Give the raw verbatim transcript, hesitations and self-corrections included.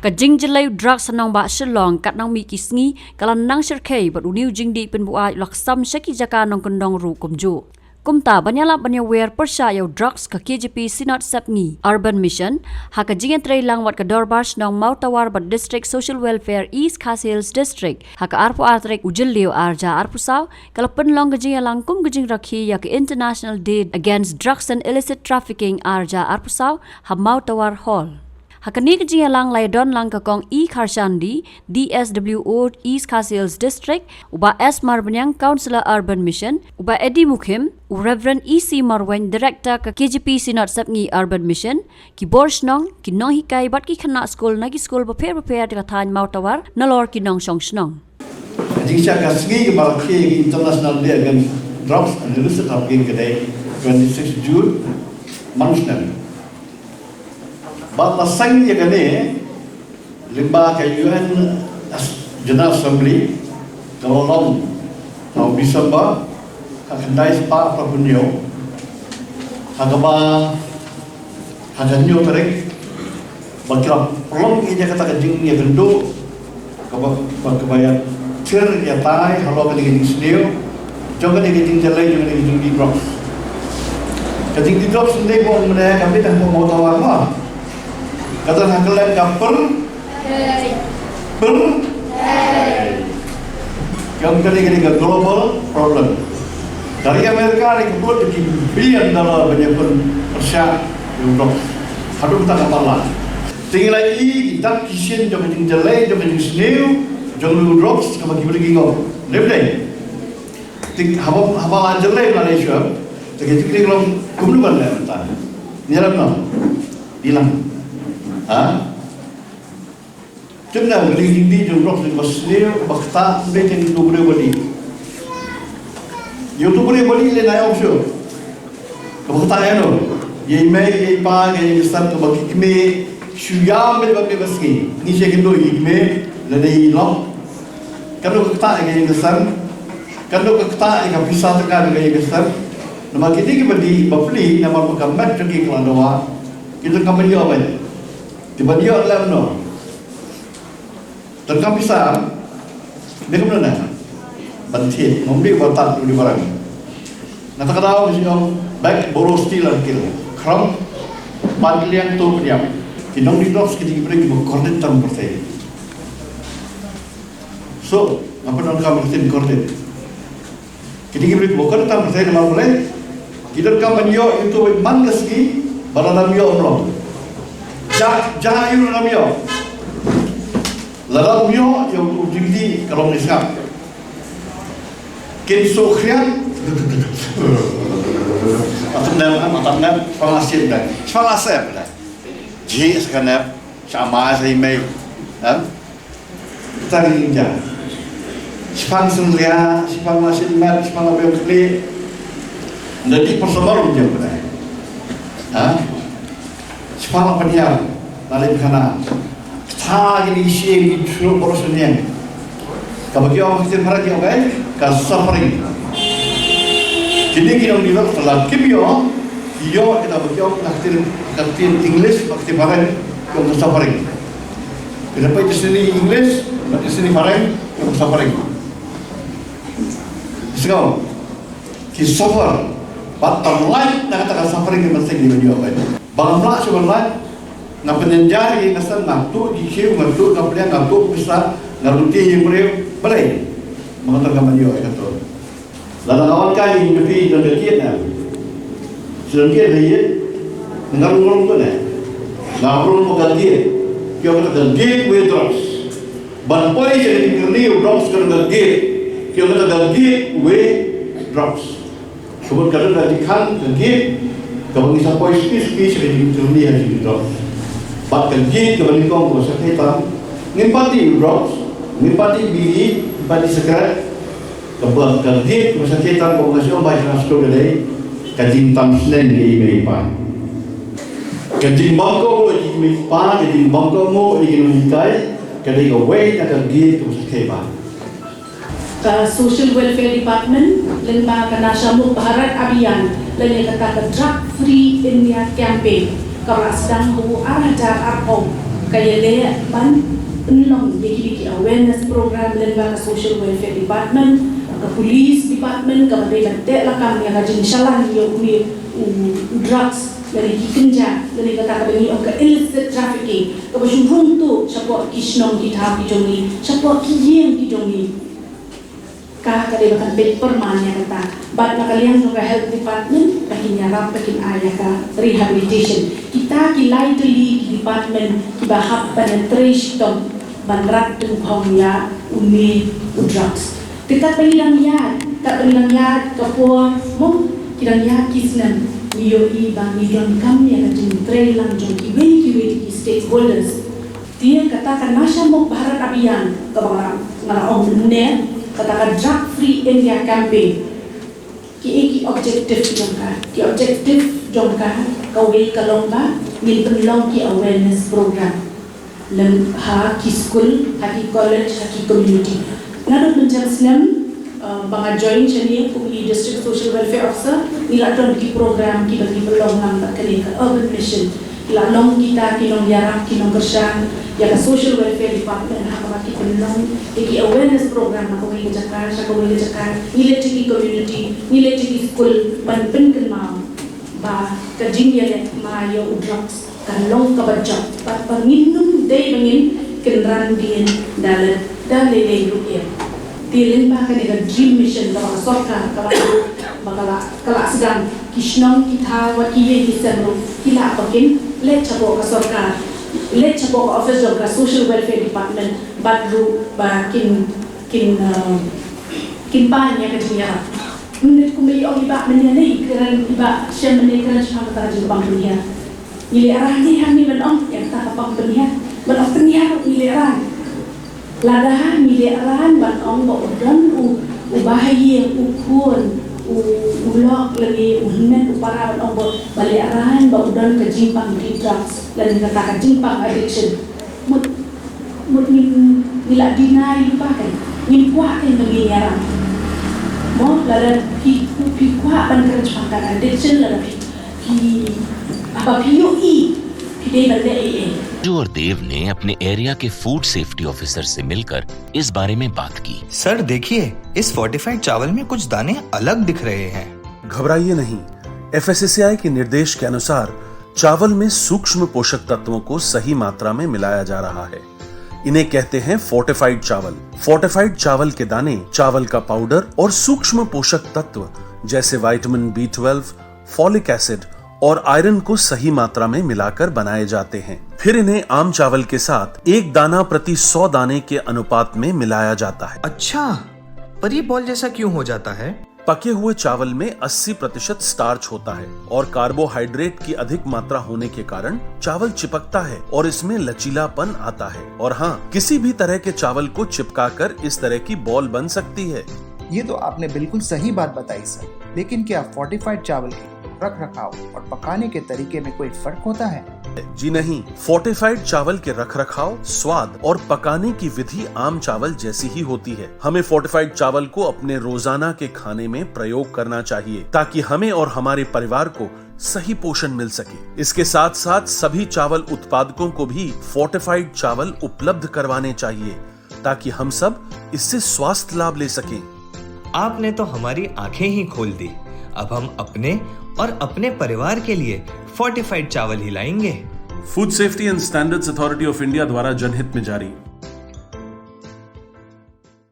Ka jingjyllei u drugs ha nongbah Shillong katba nang mih ki sngi ka la nang shyrkhei bad une u jingdih pynbuaid u la ksam sha ki jaka nongkyndong ruh kumjuh. Kumta ban ïalap ban ïawer pyrshah ïa u drugs ka K J P Synod Sepngi Urban Mission ha ka jingïatreilang wat ka Dorbar Shnong Mawtawar bad District Social Welfare East Khasi Hills District ha ka arphew ar tarik u Jylliew arhajar arphew saw, ka la pynlong ka jingïalang kum ka jingrakhe ïa ka International Day Against Drugs and Illicit Trafficking arhajar arphew saw ha Mawtawar Hall. Ha kane ka jingïalang la ïadon lang ka Kong E Kharshandi, D S W O East Khasi Hills District, u Bah S Marbaniang, Councillor Urban Mission, u Bah Eddie Mukhim, u Reverend E C Marwein, Director ka K J P Synod Sepngi Urban Mission, ki bor shnong, ki nonghikai bad ki khynnah skul na ki skul bapher bapher ha ka thaiñ Mawtawar nalor ki nongshong shnong. Ka jingshah ka sngi kaba rakhe ïa ka International Day Against Drugs and Illicit Trafficking ka dei twenty-six June man u snem. Bad la seng ïa kane lyngba ka U N As-, General Assembly ka la long ha u December ka khyndai spah arphew hynñiew, ha kaba ha ka hynñiew tarik ba ki la pynlong ïa kata ka jingïakynduh kaba, ba, kaba ïathir ïatai halor kane ka jingsniew jong kane ka jingjyllei jong kane ka jingdih drugs. Ka jingdih drugs ym dei ba ong mynne ka bit ha Mawtawar ma. Ka don ha kylleng ka pyrthei. Pyrthei. Ka ong kane, kane ka global problem. Ka ri America ne ka put ki billion dollar ban ïa pynpyrshah ïa u drugs. Haduh kata ka pala. Te ngi la ïohi ki dak ki shin jong ka jingjyllei jong ka jingsniew jong u drugs kaba ki briew ki ngop. Dei ba dei? Te haba, haba la jyllei la lei shuwa. Te ka jingkylli ka long kumno ban leh mynta. Ngi ïalam noh. Ngi ïalam. Ha? Tang na ka jingdih jong u drugs kaba sniew, kaba ktah, ym dei tang ïa uto u briew ba dih. Ïa uto u briew ba dih lei, nai ong shuh. Kaba ktah ïano? Ïa i mei, ïa i pa, ïa ka ïing ka sem, kaba ki kmie shu ïam beit ba kmie ba sngi. Ngi shu ïakynduh ïa i kmie lane ïa i lok. Katno ka ktah ïa ka ïing ka sem. Katno ka ktah ïa ka pisa tyngka jong ka ïing ka sem. Namar kine kiba dih, ba plie, namar ba ka met jong ki ka la dawa, ki donkam ban ïoh beit. Te ban ïoh lem noh. Donkam pisa, me kumno na ban thied, ngam dei ba tad u dei ba rang. Na kata ka daw ngi ong bag, borrow, steal and kill. Khrong, pan liang, to pdiang. Ki nongdih drugs ki dei ki briew kiba kordit tam pyrthei. So, nga pyndonkam ka ktien kordit. Ki dei ki briew kiba kordit tam pyrthei namar balei? Ki donkam ban ïoh ïa uto ba man ka sngi, ba lada ym ïoh ym long. Ja, ja ïa u lada ym ïoh. Lada ym ïoh ïa u jingdih ka long ïa sngap. Kin shu khriat. Atam nem, atam nem, shipang la sien da. Shipang la sep da. Ji sa ka nem, sha ma sa i mei. Em? Tang ïa. Shipang synria, shipang la sien mat, shipang la biang kli. Nda di personal ïa da. Ha? Shipang la pynhiar, la leit khana. Kata kine ki sien ki shu bor shu niang. Kaba ki ong ha ktien phareng ki ong ka suffering. Kine ki nongdih drugs la kim ïoh, ki ïoh kita ba ki ong ha ktien, ha ktien English, ha ktien phareng ki ong ka suffering. Kita peit dictionary English bad dictionary phareng ki ong ka suffering. Sngewbha ki suffer. Bad ban lait na kata ka suffering ka mynsiem ki ban ïoh beit. Ba ngam lah shuh ban lait, nga pynjynjar ïa ka sem, nga tuh ki khiew, nga tuh ka pliang, nga tuh pisa, nga lute ïa u briew. Balei? Ba nga donkam ban ïoh ïa kato. Lada nga wan kai ïa phi don ka gate na. Shu don gate na ïa. Nga rung rung to ne. Nga rung rung ka gate. Ki ong kata ka gateway drugs. Ban poi sha ka jingkyrni u drugs ka don ka gate. Ki ong kata ka gateway drugs. Ka mut ka don ka jingkhang ka gate kaba ngi sa poi suki suki sha ka jingkyrni ha jingdih drugs. Bad ka gate kaba nyngkong kaba sa kheiñ tam, ngim pat dih drugs, ngim pat dih biri, ngim pat dih cigarette. Kaba ka gate kaba sa kheiñ tam kaba nga shu ong ba sha skul ka dei ka jingtam sneng ïa i mei i pa. Ka jingbam kohnguh ïa i mei i pa, ka jingbam kohnguh ïa ki nonghikai, ka dei kawei na ka gate kaba sa kheiñ bha. Ka Social Welfare Department lyngba ka Nasha Mukt Bharat Abhiyan lane kata ka Drug Free India Campaign kaba la sdang ha u arhajar arphew Ka ïaleh ban pynlong ïa kine ki awareness program lyngba ka Social Welfare Department, ka Police Department, kaba dei ban teh lakam ïa ka jingïalang ïa une u, u drugs, lane ki kynja, lane kata kaba ngi ong ka illicit trafficking, kaba shu rung tuh shapoh ki shnong ki thaw ki jong ngi, shapoh ki ïing ki jong ngi. Ka, ka dei ba kan peit pyrman ïa kata. Bad na ka liang jong ka health department, ba kin ïarap, ba kin ai ïa ka rehabilitation. Kita ki lai tylli ki department kiba hap ban ïatrei shitom ban rat tyngkhong ïa une u drugs. Te katba ngi dang ïaid, katba ngi dang ïaid ka por, mo, ki dang ïaid ki snem, ngi ïohi ba ngi donkam ïa ka jingtrei lang jong kiwei kiwei ki stakeholders. Te kata ka Nasha Mukt Bharat Abhiyan, kaba nga, nga la ong mynne, kata ka Drug Free India Campaign. Ki, ki objective jong ka, ki objective jong ka, kawei ka long ba ngin pynlong ki awareness program lem ha ki school, ha ki college, ha ki community. Naduh mynjur snem, uh, ba nga join shane kum i District Social Welfare Officer, ngi la don ki program kiba ngi pynlong lang bad kane ka Urban Mission. Ki la long kita ki nongïarap, ki nongkyrshan ïa ka Social Welfare Department ha kaba ki pynlong ïa ki awareness program na kawei ka jaka sha kawei ka jaka. Ngi leit sha ki community, ngi leit sha ki school ban pynkynmaw ba ka jingïaleh ma ïa u drugs kan long kaba jop, bad ba ngin nym dei ba ngin kynran dien da lade da lade ruh ïa. Te lyngba kane ka DREAM Mission kaba ka sorkar ka la, ba ka la, ka la sdang, ki shnong ki thaw bad ki ïing ki sem ruh ki lah ba kin leit shapoh ka sorkar, leit shapoh ka office jong ka Social Welfare Department, bad ruh ba kin, kin, uh, kin pan ïa ka jingïarap. Mynne kumba i ong i Bah mynne, i kren i Bah Shem mynne, kren shaphang kata ka jingpang pynhiar. Ngi lehrain hangne ban ong ïa kata ka pang pynhiar, ban ong pynhiar ruh ngi lehrain. Lada ngi lehrain ban ong ba u don u, u bahaïing, u khun, u, u lok lane u hynmen u para, ban ong ba, ba lehrain ba u don ka jingpang drugs lane kata ka jingpang addiction. Mut, mut ngin, ngi la deny lypa, kan ngim kwah, kan ba ngin ïarap. Mo, lada phi, phi kwah ban kren shaphang ka addiction, lada phi, phi, haba phi ïohi phi dei ban leh ei ei. Raju और देव ने अपने एरिया के food safety officer से मिलकर इस बारे में बात की। सर, देखिए, इस फोर्टिफाइड चावल में कुछ दाने अलग दिख रहे हैं। घबराइए नहीं, एफएसएसएआई के निर्देश के अनुसार चावल में सूक्ष्म पोषक तत्वों को सही मात्रा में मिलाया जा रहा है। इन्हें कहते हैं फोर्टिफाइड चावल। फोर्टिफाइड चावल के दाने, चावल का पाउडर और सूक्ष्म पोषक तत्व जैसे vitamin B twelve, folic acid और आयरन को सही मात्रा में मिलाकर बनाए जाते हैं। फिर इन्हें आम चावल के साथ एक दाना प्रति सौ दाने के अनुपात में मिलाया जाता है। अच्छा, पर ये बॉल जैसा क्यों हो जाता है? पके हुए चावल में अस्सी प्रतिशत स्टार्च होता है और कार्बोहाइड्रेट की अधिक मात्रा होने के कारण चावल चिपकता है और इसमें लचीलापन आता है। और हाँ, किसी भी तरह के चावल को चिपकाकर इस तरह की बॉल बन सकती है। ये तो आपने बिल्कुल सही बात बताई सर, लेकिन क्या फोर्टिफाइड चावल के रख रखाव और पकाने के तरीके में कोई फर्क होता है? जी नहीं, फोर्टिफाइड चावल के रख रखाव, स्वाद और पकाने की विधि आम चावल जैसी ही होती है। हमें फोर्टिफाइड चावल को अपने रोजाना के खाने में प्रयोग करना चाहिए, ताकि हमें और हमारे परिवार को सही पोषण मिल सके। इसके साथ साथ सभी चावल उत्पादकों को भी फोर्टिफाइड चावल उपलब्ध करवाने चाहिए, ताकि हम सब इससे स्वास्थ्य लाभ ले सकें। आपने तो हमारी आंखें ही खोल दी। अब हम अपने और अपने परिवार के लिए फोर्टिफाइड चावल ही लाएंगे। Food Safety and Standards Authority of India द्वारा जनहित में जारी।